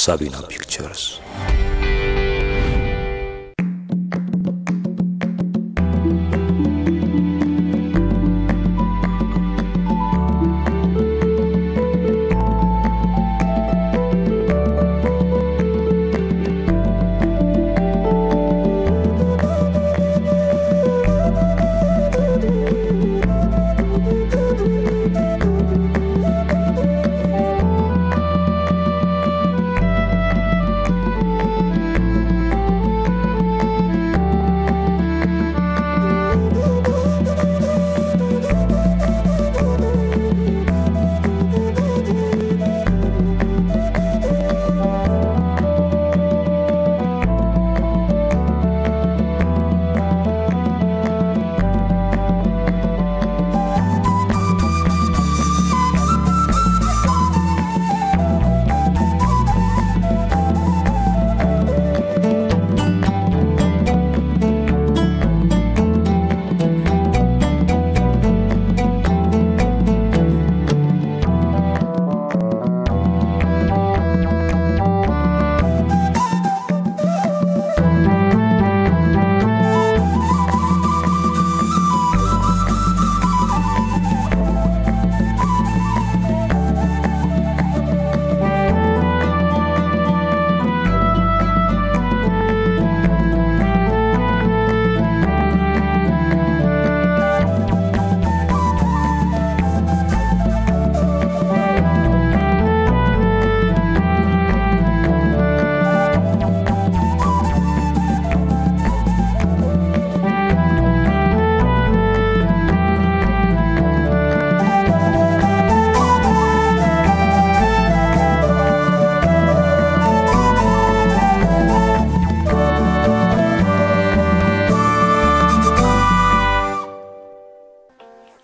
ጋቢና ፒክቸርስ።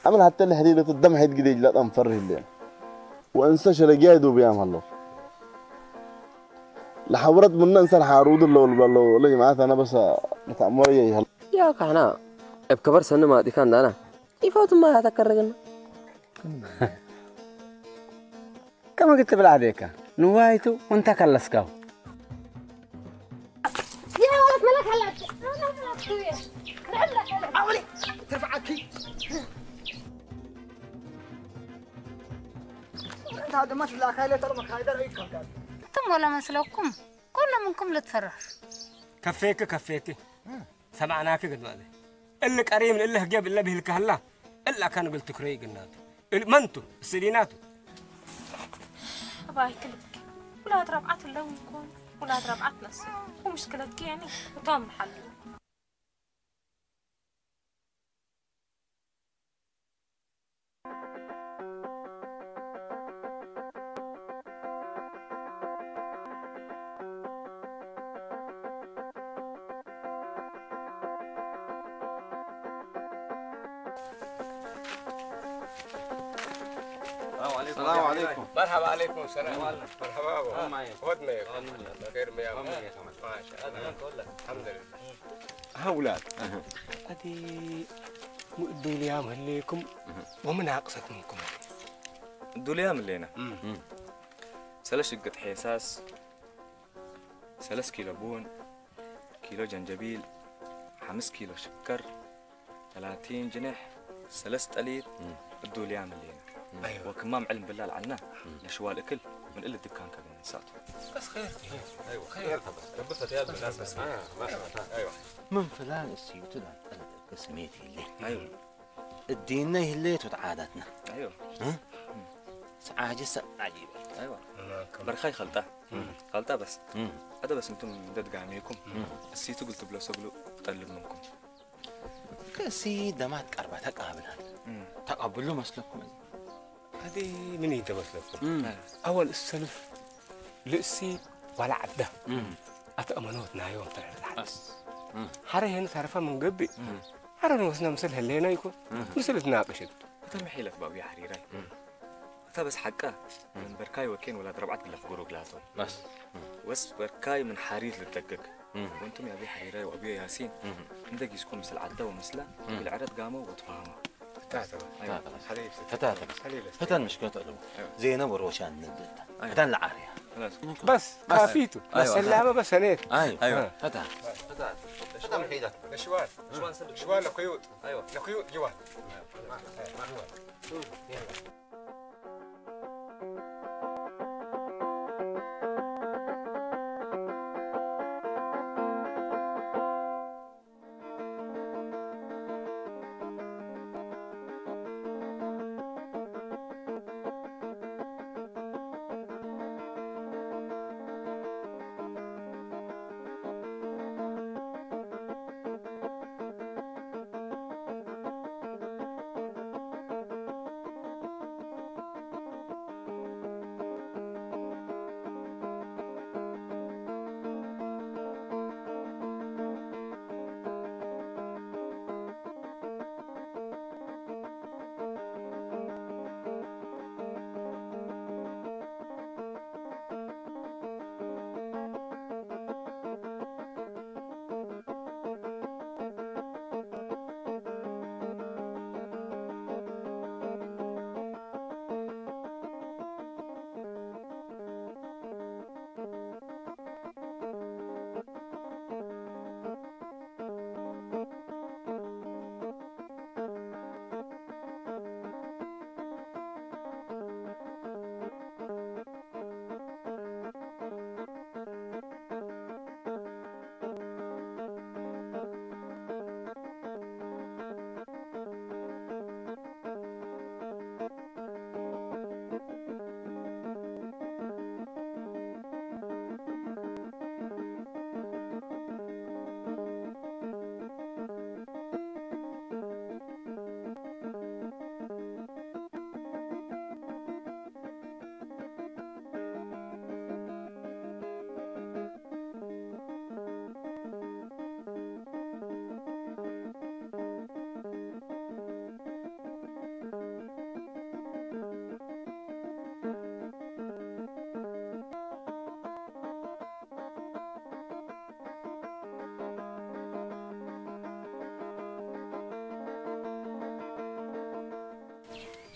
عمل حتى الحديدة الدم حيتقدي لا تنفر الليل. وانسى شرقيا يدوب يا مهلو. لحورت من انسى الحارود اللو البلو لي ما انا بس متعمر يا هل. يا كحنا ابكبر سن ما دي كان دانا. يفوت ما تكرجنا. كما قلت بالعاديك نوايتو وانت كلسكاو. يا ولد ملاك هلا. عولي ترفعك. انت هذا ما تلاقي له ترى مخايدر اي كم كان. انتم ولا مسلكم كل منكم لتفرح. كفيك كفيك. سمعناك قد ماذا؟ اللي قريم اللي هجاب اللي به الكهلا. إلا كان قلت كري قلناتو. ال-، منتو السديناتو. أباي كلك. ولا تربعت اللون يكون. ولا تربعت نص. ومشكلة يعني. وتام الحل. السلام عليكم. السلام عليكم. مرحبا عليكم السلام. مرحبا بابا. أمي. ودني. خير مياه. أمي يا كمان. ما شاء الله. الحمد لله. هؤلاء. أدي مؤدوا لي يا مهليكم. ومن عقصت منكم. ዱልያ ምሌና። እም። ሰለስተ ሽግጥ ሔሳስ፣ ሰለስተ ኪሎ ቡን፣ ኪሎ ጀንጀቢል፣ ሓምስ ኪሎ ሽከር፣ ተላቲን ጅንሕ፣ ሰለስተ ጠሊት፣ እም። ዱልያ ምሌና። እም። ኣይዋ። ወክማም ዕልም ብላ ለዓልና፣ እም። ነሽዋል እክል ምን እል ድካን ከግነ ንሳቱ። በስ ኸይር ትሄድ። ኣይዋ። ኸይር ተበስ። ረቢ ፈትያ ብናስ በስ። አ፣ ማሻአላህ። ኣይዋ። ምን ፍላን እስዩ ትላል ጠለቀ ስሜት ይሌ። ኣይዋ። እዲነ ይህሌት ወተዓዳትና። ኣይዋ። እ? ሰዓጂ ሰብ ዓጂበ። ኣይዋ። በርኻይ ኸልጣ። እም። ኸልጣ በስ። እም። ኣደ በስ እንቱም ደድጋሜኩም። እም። እሲቱ ግል ትብሎ ሰብሉ ጠልብ ምንኩም። ከሲ ደማት ቀርባ ተቃብላል። እም። ተቀብሉ መስለኩም እዚ። ኣደ ምን ይተመስለኩም? እም። ኣወል እሰልፍ ልእሲ ዋላ ዓዳ። እም። ኣተ ኣመኖት ናዮም ተረድሓት። ኣስ። እም። ሓረ ሄን ተረፋ ምን ገብእ። እም። ሓረ ንወስና ምስል ህሌና ይኮን። እም። ምስል ትናቅሽን። ከተመሒለት ባብያ ሓሪራይ። እም። እታ በስ ሓቃ፣ እም። ምን በርካይ ወኬን ወላድ ረብዓት ግለፍ ጎሮ ግላቶም። በስ። እም። ወስ በርካይ ምን ሓሪር ልጠቅቅ። እም። ወንቱም ያቢ ሓሪራይ ወአብዮ ያሲን፣ እም። እንደ ጊዝኩም ምስል ዓዳ ወምስላ፣ እም። ግልዕረት ጋሞ ወትፋሃማ። ተታተበ። ኣይዋ። ተታተበ። ሓሊብ። ተታተበ። ሓሊብ። ተታን ምሽከት ኣለዎ። ኣይዋ። ዜና ወሮሻ ንብልታ። ኣይዋ። ተታን ለዓርያ። بس كافيتو. بس اللعبة بس هنيت. ايوه، ايوه. فتح. فتح. فتح محيدة. شوال. شوال سلك. شوال لكيوت. ايوه. لكيوت جوال.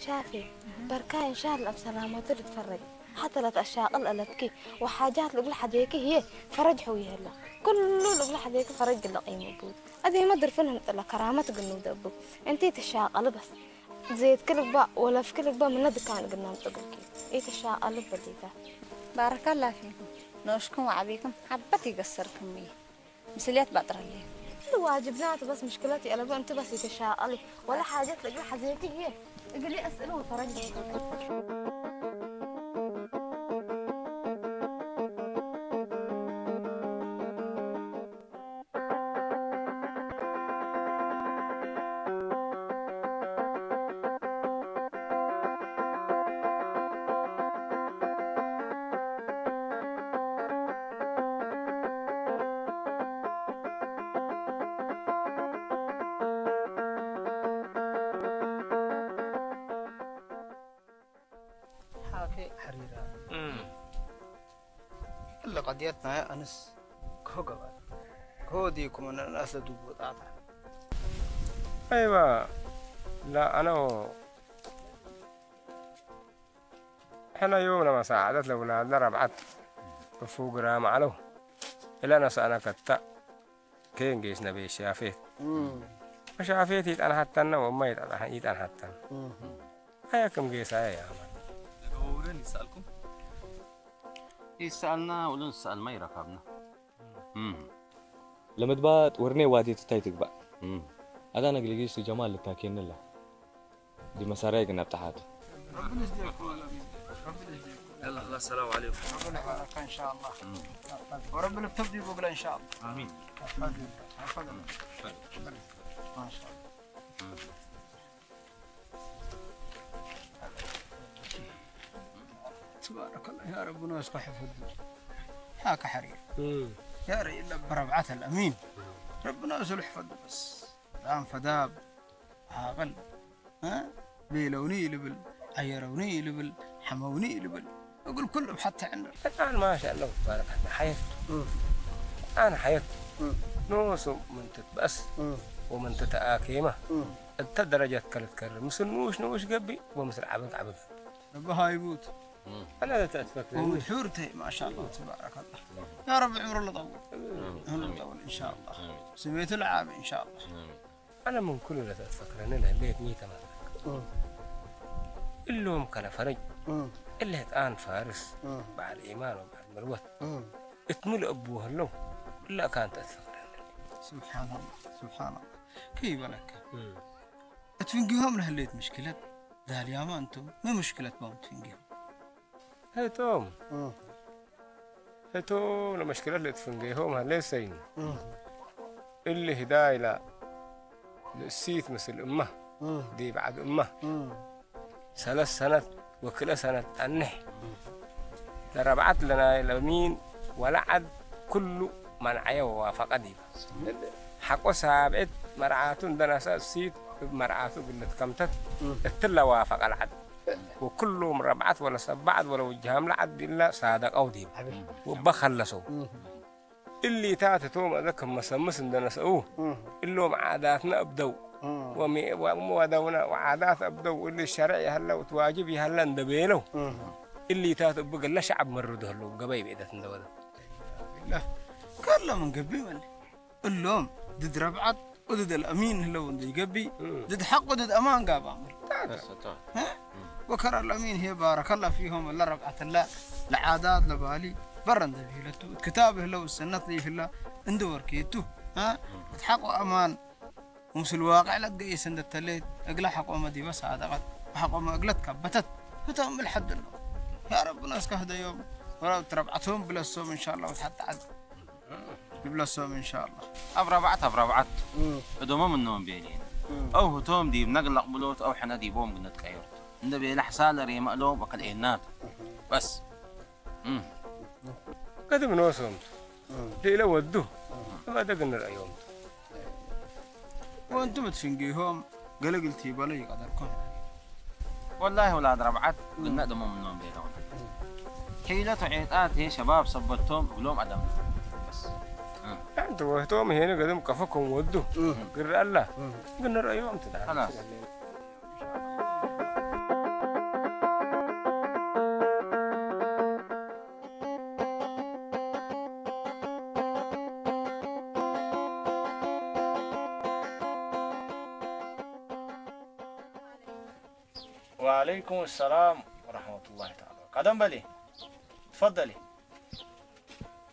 ሻፊ፣ በርካይ እንሻላ ኣብ ሰላመቱ ልትፈረጅ። ሓተ ለትኣሻቅል ኣለትኪ ወሓጃት ልግል ሓደይኪ ህየ ፈረጅ ሕውየላ። ኩሉ ልግል ሓደይኪ ፈረጅ ግለቕ ይምቡ። ኣደይመ ድርፍን ህምጥላ ከራመት ግኑ ደቡ። እንቲ ትሻቀል በስ። ዘይትኪ ልግባእ ወለፍኪ ልግባእ ምነ ድካን ግናም ጥግልኪ። ኢትሻቀል በሊታ። ባረካላ ፊኩም። ንኡሽኩም ወዓቢኩም ሓበት ይገሰርኩም እየ። ምስልያት ባጥረለይ። ዋጅብናት በስ ምሽክለት የለበ እንት በስ ይተሻቀል ወላ ሓጀት ለግል ሓዘየት ይሄ እግሊ እስእሉ ፈረጅ ሓቂ ሓሪራ። እም። እለ ቀድየት ናይ ኣንስ ከገባል። ከወዲኩም ነናስ ለድቡ ጣጣ። ኣይዋ፣ ላ ኣነው ሕነ ዮም ለመሳዓደት ለውላድለ ረብዓት እፉ ግራም ዓለው። እለ ነሳእነ ከታ ኬን ጌስነ ቤት ሻፌት። እም። ወሻፌት ይጠንሐተነ ወማ ይጠንሐ-፣ ይጠንሐተን። እም። ኣያ ክም ጌሳየ ያማ። ለገበውረን ይስኣልኩም? ይስኣልና፣ ውሉን ዝስኣልማ ይረካብና። እም። ለመድባጥ ወርኔ ዋዴት እንታይ ትግባእ? እም። ኣታ ነግሊጊስ ጀማል ልታኬንላ። ዲ መሳሪያ ግን ኣብጣሓት። يلا، خلاص، السلام عليكم. ربنا يحفظك إن شاء الله. وربنا يبتدي بقول إن شاء الله. آمين. ما شاء الله. تبارك الله، يا رب ناس يحفظ. هاك حرير. يا ريت بربعة الأمين. ربنا يصلح فضل بس. دام فداب. عاقل. ها؟ بيلوني لبل، عيروني لبل، حموني لبل. أقول كله حتى عنده. الآن ما شاء الله تبارك الله، حياته. الآن حياته. نوس من تتبأس ومن تتآكيمة. أنت درجات كلت كرر. مثل نوش نوش قبي ومثل عبد عبد. ربها يبوت. أنا لا تتفكرني. ومدحور تي، ما شاء الله، تبارك الله. يا رب عمره لطول. عمره لطول، إن شاء الله. سميته العاب، إن شاء الله. أنا من كل لا تتفكرني لهليت ميتة ما اللهم كان فرج. اللي هتآن فارس. بعد إيمان وبعد مروت. اتملأ أبوه له. إلا كانت تتفكرني. سبحان الله، سبحان الله. كيف لك؟ اتفنقهم لهليت مشكلة. ذا اليوم أنتم، ما مشكلة بهم تفنقهم؟ هيتوم. هيتوم لمشكلة اللي تفنقهم هليسين. اللي هداي لا. لسيت مثل أمه. دي بعد أمه. ثلاث سنة وكل سنة أنح. لربعت لنا لمين ولعد كل من عيا ووافق ديبا. ሓቆ ሳብዕት መርዓቱ እንደነሰ እሲት እብ መርዓቱ ግለት ከምተት እትለ ዋፈቀ ለዐድ። ወኩሎም ረብዓት ወለሰባዕት ወለውጅሃም ለዐድ እለ ሳደቀው ዲብ ወበ ከለሰው። እሊታት እቶም አዘ ከም መሰምስ እንደነሰኡ እሎም ዓዳትነ እብደው ወሚ-፣ ወሚ ወደውነ ወዓዳት እብደው እሊ ሸርዕ ይሀለ ወትዋጅብ ይሀለ እንደቤለው እሊታት እብ ገለ ሸዐብ መርዱ ህለው ገበይ ብዕደት እንደወደው። ከሎ ምን ገቢ መለ እሎም ድድ ረብዓት ወድድ አልአሚን ህለው እንደ ይገቢ ድድ ሐቅ ወድድ አማን ጋባ መለ። ወከረ አልአሚን ሄ ባረከላ ፊሆም እለ ረብዓት እለ ለዓዳት ለባሊ በረ እንደ ብሂለቱ እት ክታብ ህለው ሰነት ለይህላ እንደ ወርኬቱ እት ሐቅ ወአማን ወምስል ዋቅዕ ለትገይስ እንደ ተሌት እግለ ሐቆመ ዲበ ሳደቀት ወሐቆመ እግለ ትከበተት ህቶም እብል ሐድ እሎ። ያ ረብና እስከ ህደዮም ወረብት ረብዓቶም ብለሶም እንሻላ ወትሐጣዓት ይብለሶም እንሻላ። ኣብ ረብዓት ኣብ ረብዓት እም። እዶሞ ምኖም ቤሌን። እም። አው ህቶም ዲብና ግለቅብሎት አው ሕነ ዲቦም ግነትቀየርቱ። እንደ ቤለ ሕሳለ ሬመ እሎም ወከልኤናት። በስ። እም። ቀድም ኖሶም እም። ሌለ ወዱ እም። እባደ ግንር አዮም። ወንቱም ትፍንጊሆም ገለግልቲ በሎ ይቀደርኩም። ወላሂ ውላድ ረብዓት ግና ደሞ ምኖም ቤለውን። ሒለት ወዔጣት ሸባብ ሰበቶም እግሎም አደም። አንተ ወህቶም ይሄን ገደም ቀፈኩም ወዱ ግር አላ ግን ረአዮም ትዳር። خلاص. وعليكم السلام ورحمة الله تعالى. قدم بلي. تفضلي.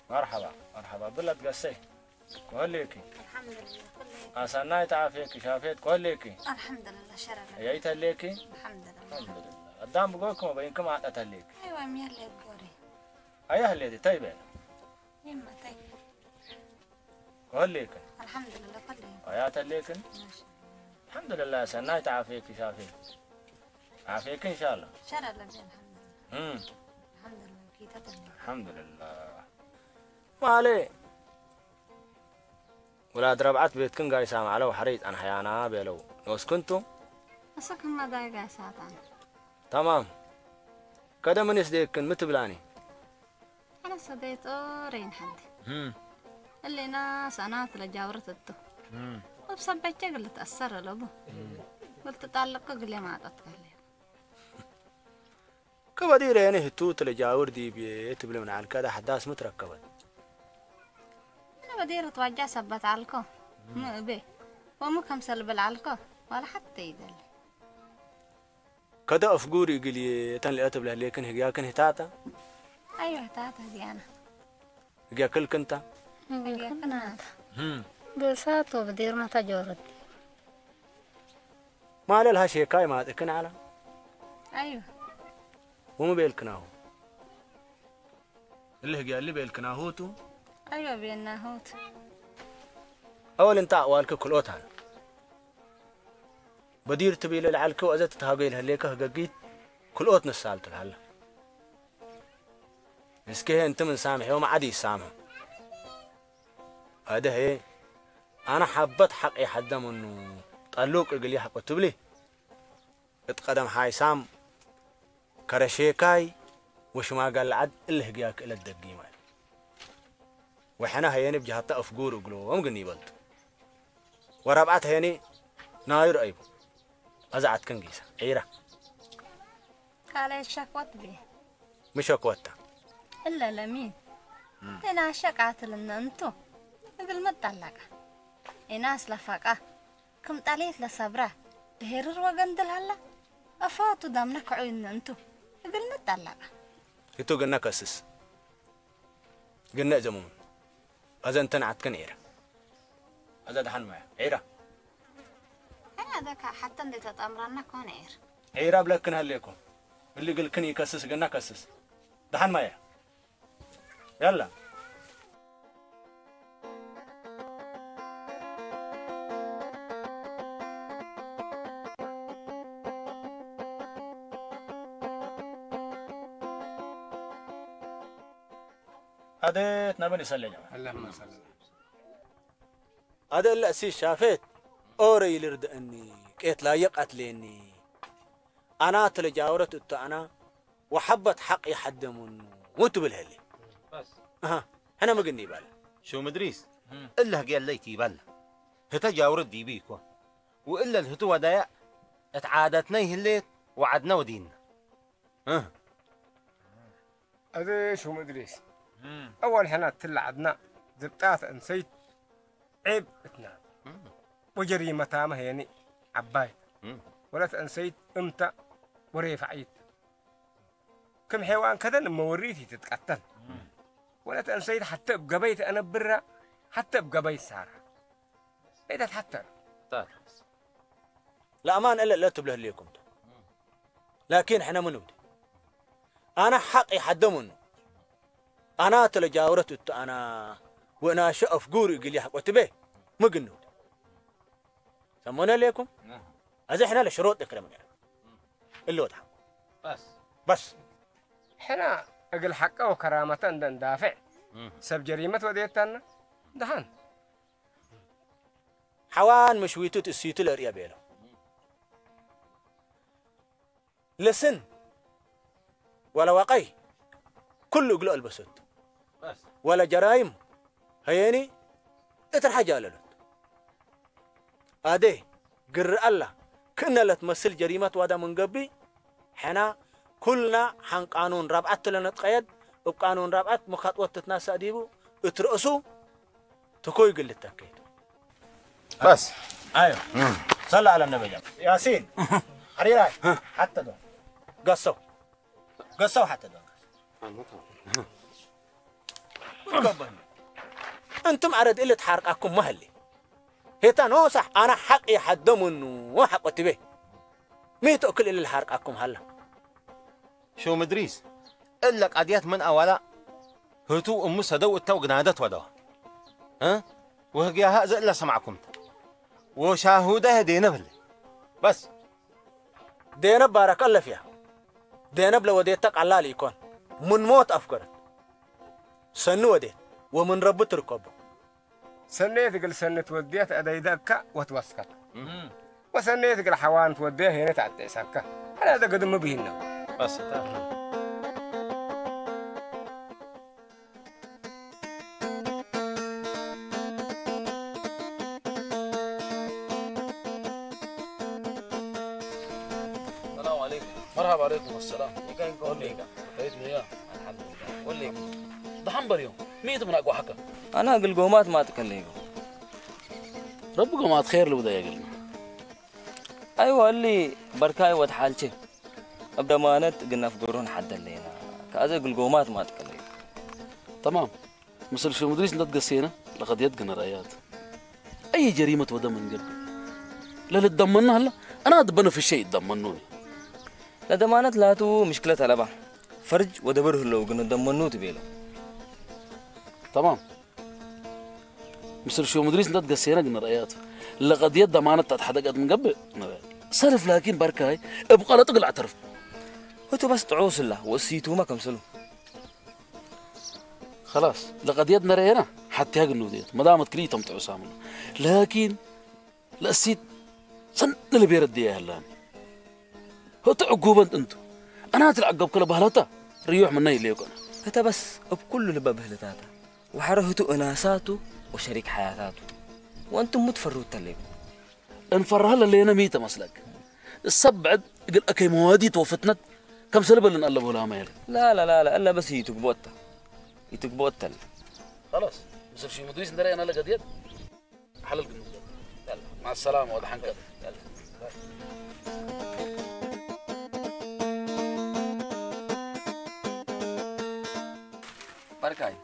مرحبا، مرحبا. بلد قسي. كهليكي. الحمد لله. كل أسناي تعافيك، شافيت كهليكي. الحمد لله، شرف. يا تليكي. الحمد لله. الحمد لله. قدام بقولكم بينكم عطت هليك. أيوة، ميال لي بقولي. أيها اللي طيبة. يما طيب. كهليك. الحمد لله، كل يوم. ويا تليكن. ماشي. الحمد لله، سناي تعافيك، شافيك. عافيك إن شاء الله. شرع لله، الحمد لله. مم. الحمد لله، كي تتلي. الحمد لله. ما عليه. ውላድ ረብዓት ቤትክን ጋይሳ ማዕለው ሐረይ ጸንሐያና ቤለው። ንወስክንቱ? እስክማ ዳይ ጋይሳታን። ተማም። ከደ ምን ይስደየክን ምትብላኒ? አነ ሰደይ ጦረይን ሐዲ። እም። እሌና ሰናት ለጃውረት እቱ። እም። ወብ ሰበቸ ግል ተአሰር ለቡ። እም። ግል ትጣልቅ ግሌ ማጠት ከለ። ከበዲር የኔ ህቱ ትለጃውር ዲብዬ ትብል ምን ዐልከ ዳ ሐዳስ ምትረከበት? ምን በዲር ትዋጃ ሰበት ዐልኮ። ም እቤ። ወሙ ከምሰል ብል ዐልኮ። ዋላ ሐተ ይደል። ከደ አፍጉር እግልዬ እተን ለአትብለህ ሌክን ህግያክን ህታተ? አይወ ህታተ ህግያና። ህግያ ክልክንታ? ህግያ ክናት። ህም። በሳቶ በዴርና ታጆረት። ማለል ሃሼካይ ማጥክን አላ? አይወ። ወሙ ቤልክናሁ? እሊ ህግያ እሊ ቤልክናሁቱ? አይወ ቤልናሁት። አወል እንታ አዋልክ ክልኦት አለ። በዲር ትቤለ ለዐልከ ወአዘ ትትሃገይ ለህሌከ ህገጊት ክልኦት ንሳል ትልሃለ። እስከ ህዬ እንቲ ምን ሳምሕ ዮም ዐድ ኢሳምሕ። አደ ህዬ አነ ሐበት ሐቅ ይሐደ ምኑ ጠሉቅ እግል ይሐቆ ትብሊ። እት ቀደም ሓይሳም ከረሼካይ ወሽማጋል ዐድ እሊ ህግያክ እለ ትደጊመ። ወሕነ ሀየኒ ብጅሀተ አፍጉር እግሎም ግን ይበልቱ። ወረብዐት ሀየኒ ናዩ ረአይቡ። አዛዐትክን ጊሰ ዒረ። ካልአይት ሸክወት ቤ። ምሸኮታ። እለ ለሚን። እና ሸቃትልና እንቱ እግል መጣላቃ። እና ስለፋቃ ክም ጣሌት ለሰብራ ድሄርር ወገን ድልሃላ። ኣፋቱ ዳምና ክዑይና እንቱ እግል መጣላቃ። ይቱ ግነ ከስስ። ግነ ዘሙን። ኣዘንተን ዓትከን ዒራ። ኣዛ ደሓን ማያ። ዒራ። أنا هذاك حتى اللي تتأمرنا كون عير. ዒራ ብለክን ሃሌኩም። እሊ ግልክን ይከስስ ግና ከስስ። ደሓን ማያ። ያላ። ኣደት ናበን ይሰለኛ። اللهم صل. ኣደ እለ እሲ ሻፌት ኦረ ይልርደእኒ ቄት ላየ ቃትሌኒ ኣና ተለጃወረት እቶ ኣና ወሐበት ሐቅ ይሐደሙኑ ትብል ህሊ። ኣሃ፣ ሕነ ምግኒ ይባል። شو مدريس؟ እለ ህጌለይ ትይባል። ህተ ጃውረት ዲቢ ይኮን። ወእለ ልህቱ ወዳያ እት ዓደትና ይህሌት ወዓድና ወዲና። أذي شو مدريس. أول حنا تل عدنا زبطات أنسيت عيب اتنا. وجري متامه يعني عبايت. ولا تأنسيت امتى وريف عيد. كم حيوان كذا لما وريتي تتقتل. ولا تأنسيت حتى بقبيت أنا برا، حتى بقبيت سارة. إذا تحتر. ለአማን እለ ለትብለ ህሌኩም ተ። ላኪን ሕነ ምን እብድ። ኣና ሐቅ ይሐደሙኑ። ኣና ተለጃውረት እቱ ኣና ወእናሸ አፍጉር እግል ያሕቆትቤ ምግን እብድ። ሰሞነ ሌኩም። ኣዚ ሕነ ለሽሮጥ ደክረ ምን እለ ወጣ። በስ። ሕና እግል ሐቀ ወከራመተ እንደ እንዳፍዕ ሰብ ጀሪመት ወዴታና ደሃን። ሓዋን ምሽዊቱ ትእሲቱ ለርእየ ቤሎ። ለስን ወላ ዋቀይ ኩሉ እግሎ አልበሰቱ። ወላ ጀራይም ሀየኒ እትር ሓጃ ኣለሎት። ኣደ ግር ኣላ ክእነ ለትመስል ጀሪመት ዋዳ ምንገቢ ሕና ኩልና ሓን ቃኑን ራብዓት ለነጥቀየድ እብ ቃኑን ራብዓት መካጥወት ትትናሳእ ዲቡ እት ርእሱ ትኮይ ግል ተከይድ። በስ ኣዮ ሰላ ኣለ ነበጃ ያሲን ሓሪራይ ሓተ ዶ ገሰው ገሰው ሓተ ዶ እንቱም ዓረድ እለ ትሓርቃኩም መህሊ ሄታ ኖሳሕ ኣና ሓቅ ይሓደሙኑ ሓቆ ትቤ ሚእቲ እክል እለ ልሓርቃኩም ሃላ شو مدريس እለ ቃድያት ምን ኣዋላ ህቱ እሙ ሰደው እተው ግናደት ወደዋ እ ወህግያሃ እዘ እለ ሰማዕኩም ወሻሁደ ዴነብ ህለ በስ ዴነብ ባረከ ለፍያ ዴነብ ለወዴተ ቀላል ኢኮን ምን ሞት ኣፍገረት ሰኒ ወዴት ወምን ረቢ ትርከቡ ሰኔት እግል ሰኒ ትወድያ ተአደይደካ ወትወስከካ። ወሰኔት እግል ሐዋን ትወድያ ሄነ ተአትዕሰካ። ሐዳ እዘ ግድም ብሂና። السلام عليكم. مرحبا عليكم السلام. يقين قوم ليك. بقيت لي اياه. الحمد لله. قول لي. دحن بريو. مين تمنع قوحك؟ أنا أقول قومات ما تكليكم. ربكم ما تخير لبدا يقلنا. أيوة اللي بركاي وتحالشي. أبدا ما نت قلنا في قرون حد اللينا. كأزا أقول قومات ما تكليكم. تمام. ምስል ሹም እድሪስ እንተትገሴነ ለቀድየት ግነ ረአያት። አይ ጀሪመት ወደ መንገድ ለልደመና ሀላ አና ድበነ ፍሸ ይደመኑኒ። ለደማነት ላቱ ምሽክለት አለባ ፈርጅ ወደበር ህለው ግን ደመኑ ትቤለው። ተማም ምስል ሹም እድሪስ እንተትገሴነ ግነ ረአያት ለቀድየት ደማነት ተትሐደቀት ምንገብእ ሰልፍ ላኪን በርካይ እብ ቀለጡ ግልዕ ተርፍ። እቱ በስ ጥዑስላ ወእሲቱማ ከምሰሉ خلاص ለቀድየት ነረኤና ሓትያ ግንውድየት መዳመት ክልኢቶም ጥዑሳምሉ ላኪን ለእሲት ሰን ልቤረት ድያ ያላኒ ህቱ ዕጉበን እንቱ ኣናት ለዓገብከለ ባህለታ ርዩሕ ምና ይለየኮነ እተ በስ እብ ኩሉ ልበ ብህልታታ ወሐረ ህቱ እናሳቱ ወሸሪክ ሐያታቱ ወንትሙ ትፈርሁ ተለይኩ እንፈርሃ ለለየነ ሚ ተመስለክ? እሰብ ብዕድ እግል አከይ መዋዲት ወፍትነት ከምሰል በልን ኣለ በላ ማየል። لا لا لا لا، እላ በስ ይትግቦታ። ይትግቦታ። خلاص، ምስል ሺ ምድሪስ እንደረአና ለገድየት ሓለል ግን። يلا. مع السلامة، ወደ ሓንቀል። يلا. በርካይ።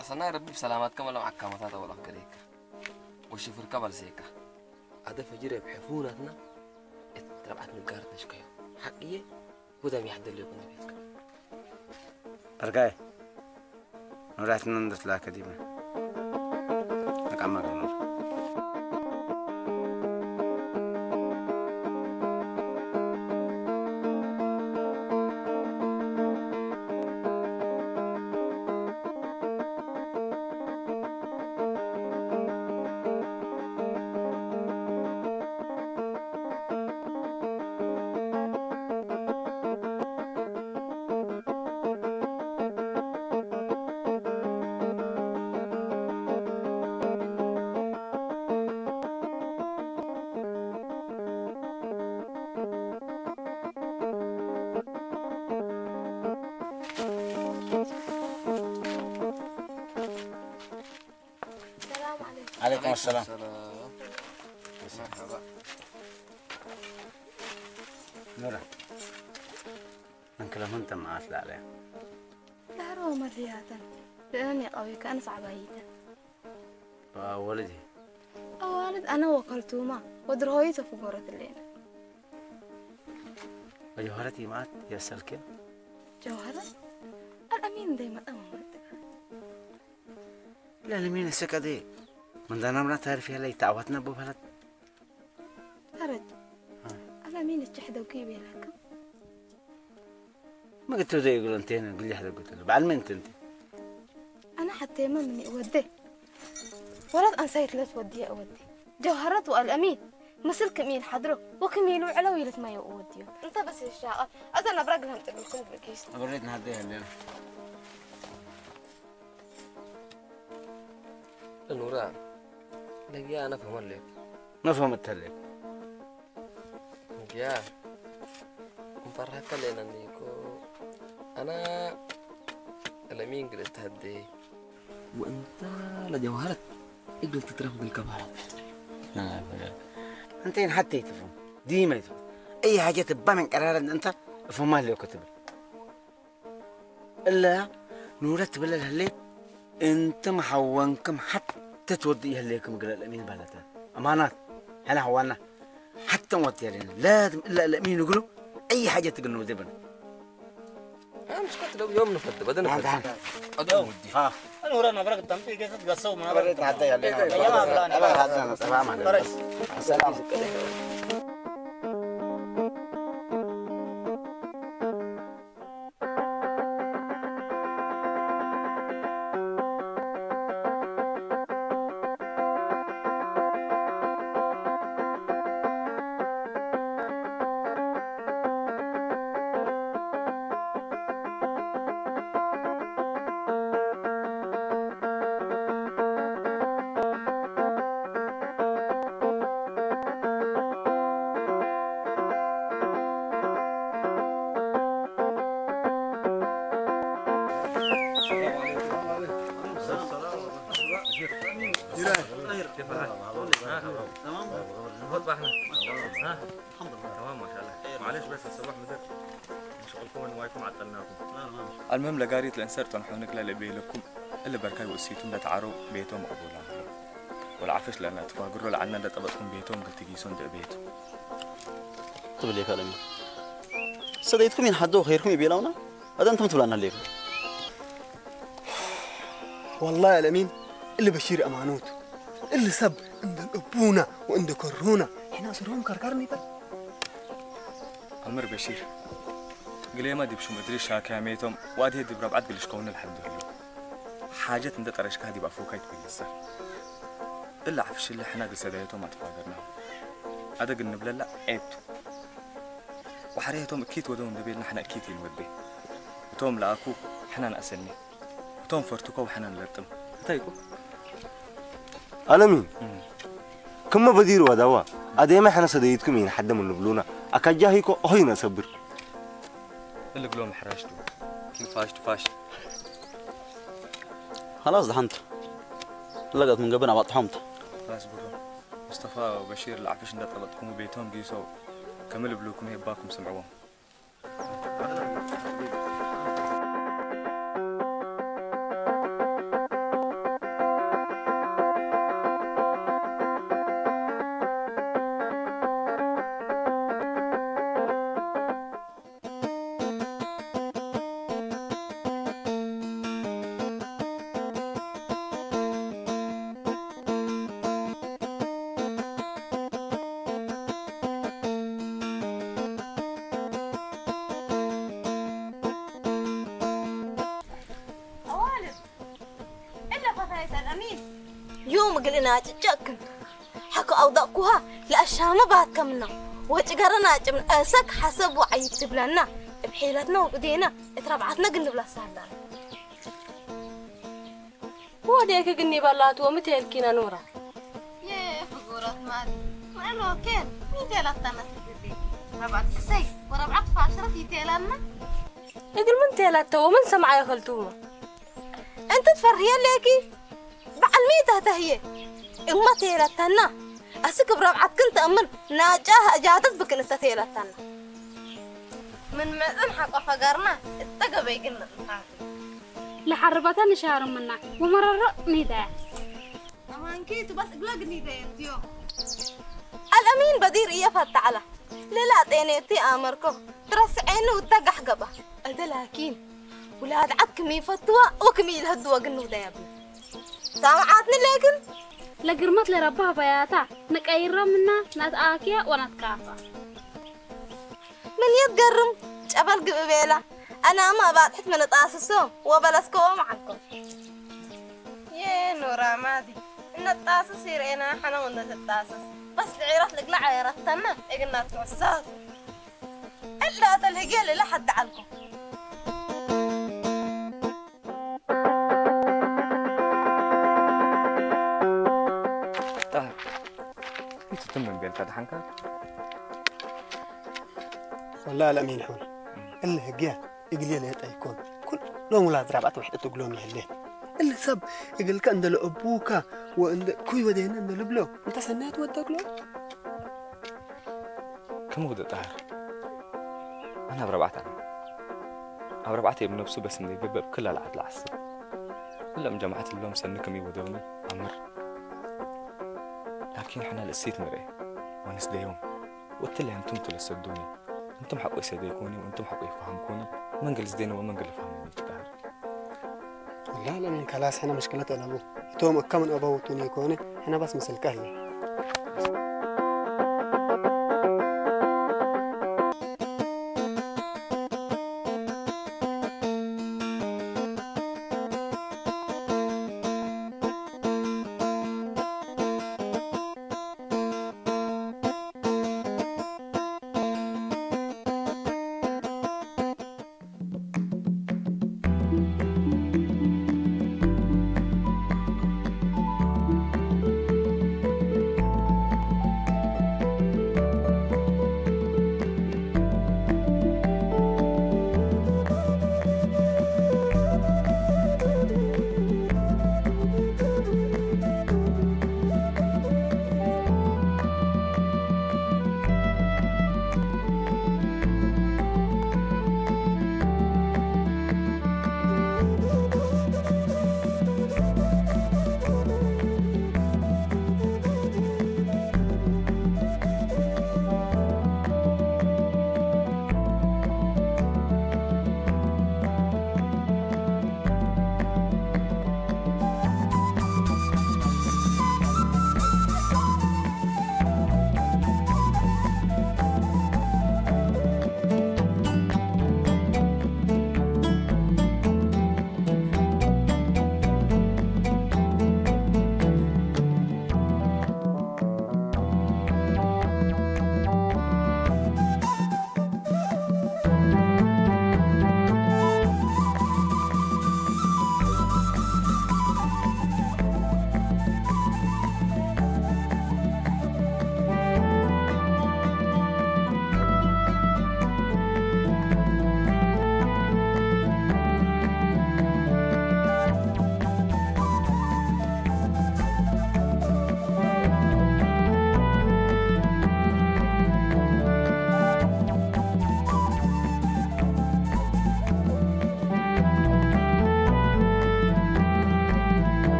ኣሰናይ ረቢ ብሰላማት ከመሎም ዓካመታት ኣወላፍ ገደይካ። ወሽፍርካ ባልሰይካ። ኣደ ፈጅር የብሐፉ ናትና። እት ረብዓት ንጋር ተሽከዮ። ሓቅዬ፣ ሁዳም ይሕደል ይኹን ቤትካ። በርካይ። ንብረትና እንደስላከ ዲማ። ተቃማ ገኖ። السلام عليكم. عليكم السلام. مرحبا. نورا. من كلهم انت ما اطلع عليه. دارو مرياتن. لأني قوي كان صعب هيدا. والدي. أوالد أنا وكلتوما. ودرهوي تفقورة اللينا. وجوهرتي مات يا سلكن. جوهرة؟ الأمين دايما أمامك. لا، الأمين السكدي. من ذا نمرة تعرف يا لي تعوتنا بفلت. هرج. الأمين الجحدة وكيف يلاكم؟ ما قلت له زي يقول أنت هنا، قل لي هذا قلت له. بعد ما أنت أنت. أنا حتى ما مني أودي. ولد أنسيت لا تودي أودي. جوهرة والأمين. مثل كميل حضره. وكميل وعلو يلت ما يودي. أنت بس الشاغل. أذا نبرق لهم تقول كل بكيس. أبريت نهديها الليلة. نورا. لقيا أنا فهم الليل. ما فهمت الليل. يا مفرحك لنا نيكو. أنا الأمين قلت هدي. وأنت لجوهرة قلت تترف بالكبارة. أنت حتى يتفهم ديما يتفهم أي حاجة تبان قرار أنت فهمها لي كتب. إلا نورة تبلل هليت. أنت محوانكم حتى تودي هليكم قال الأمين بلتا أمانات. أنا حوانا حتى وقت يلين لازم إلا الأمين يقولوا أي حاجة تقولوا دبن. أنا مش قلت لو يوم نفض بدنا نعم، نفض. نعم. أدوم ودي. ها. أنا ورانا بركة تمتي كيف تقصوا ما بركة حتى يلين. يا ما فلان. أبا هذا أنا سلام عليكم. بركة. السلام. كيف الحال؟ تمام؟ ها؟ الحمد لله. تمام ما شاء الله. معلش بس الصباح مدر. مشغولكم إنه وايكم عطلناكم. المهم لقاريت الإنسان تنحونك لا لبي لكم. اللي بركاي وسيتم لا تعاروا بيتهم أبونا. والعفش لنا تفاقروا لعنا لا تبطكم بيتهم قلت جيسون ده بيتهم. ትብል ኢኻ ለሚ። ሰደይትኩም ይንሓዶ ኸይርኩም ይቤላውና። ኣደ እንተም ትብላና ኣለይኩም። والله يا الأمين، اللي بشير أمانوت. اللي سب عند أبونا وعند كرونا. إحنا سرهم كركر نيتر. أمر بشير. قليما دي بشو مدري شاكا ميتم. وادي دي بربعت قلش كون الحمد لله. ሓጀት እንተ ጠረሽካ ዲብ ኣፉካ ይትመልሳ። እላ ዓፍሽለ ሕና ግሰዳየቶም ኣትፋገርና። ኣደግ እንብለላ ዔብቱ። ወሓርያቶም እኪት ወደው እንደ ቤልና ሕና እኪት ይንወዴ። እቶም ለኣኩ ሕና ንኣሰኒ። እቶም ፈርቱኮው ሕና ንለጥም። እንታይ እኮ? ኣለሚ። እም። ክመ በዲሩ ዋዳዋ። ኣደመ ሕና ሰደይትኩም ይን ሓደም ንብሉና። ኣካጃ ሂኮ ኦሆይ ነሰብር። اللي قلوم حراشتو. كيف فاشتو فاشت. خلاص دحنت. لقت من قبل أبطحمت. خلاص برو. مصطفى وبشير العفش عند طلبتكم بيتهم قيسوا. كمل بلوكم هي باكم سمعوهم. ዮም እግልና ጭጨክን ሓኩ ኣውዳእኩሃ ለኣሻመ ባትከምና ወጭገረና ጭምን እሰክ ሓሰብ ወዓይ ትብለና እብ ሒለትና ወብዴና እትረብዓትና ግን ንብላ ሳላ ወዴክ ግን ይበላትዎ ምትሄልኪነ ኑራ የፍጉረት ማለት ምዕሎ ኬን ሚቴላታ መስግዴ ረብዓት ሕሰይ ወረብዓት ፋሽረት ይቴላና እግል ምን ቴላተዎ ምን ሰምዓ ይኸልትዎ እንተ ትፈርህየ ሌኪ በዓል ሚእታ ተህየ እማ ተየላታና ኣስክ ብረብዓት ክን ተእምን ናጫ እጃተት ብክን እተ ተየላታና ምን መጠን ሓቆ ፈጋርና እተገበይ ግን ንጥፋት ለሓርባታ ንሻርምና ወመረሮ ኒዳያ ኣማንኪ ትባስ እግላ ግን ኒዳያ እትዮ الأمين بدير إيا فتعلا للا ጤኔቲ ኣመርኮ ትረስዔኒ ውታ ጋሕ ገባ እደ ላኪን ውላድ ዓድ ክም ይፈትዋ ወክም ይልህድዋ ግን ውዳ ያብኒ ሳምዓትኒ ሌክን ለግርመት ለረባ ባያታ ንቀይራ ምና ናትኣክያ ወናትካፋ ምን የትገርም ጨበል ግብ ቤላ ኣናማ እባጥሕት መነጣስሶ ወበለስከዎ መዓልኮ የኑራ ማዲ እነጣስስ ይርኤና ሓነው እነትጣስስ በስ ልዒራት ልግላዕ የረተና እግና ትወሳቱ እላ ተልህጌ ልላ ሓዲ ዓልኮ ጣህር እንት ትምን ቤልካ ድሓንካ ወላ ለሚን ሑን እለ ህግያ እግል የለ ጠይኮን ኩሎም ውላድ ራብዓት ውሕጠት እግሎም ይህለ እለ ሰብ እግልካ እንደ ለአቡካ ወእንደ ኩይ ወደነ እንደ ልብሎ እንተ ሰናየት ወደግሎ ከም ወደ ጣህር ኣነ ኣብ ረብዓት ኣነ ኣብ ረብዓት የብ ነብሱ በስ እንደ ይገብር ክላ ለዓት ለዓስብ እሎም ጀማዓት እሎም ሰኒ ከም ይወደውኒ ኣምር ላኪን ሕና ለእሲት ምርኤ ወንስ ደዮም ወትለ እንቱም ትለሰዱኒ እንቱም ሓቆይ ሰደይኮኒ ወእንቱም ሓቆይ ፈሃምኮኒ መንገል ዝደነ ወመንገል ፈሃምኒ ትዳር لا لا من كلاس حنا مشكلة ألبو توم أكمن أبو توني كوني حنا بس مسلك أهلي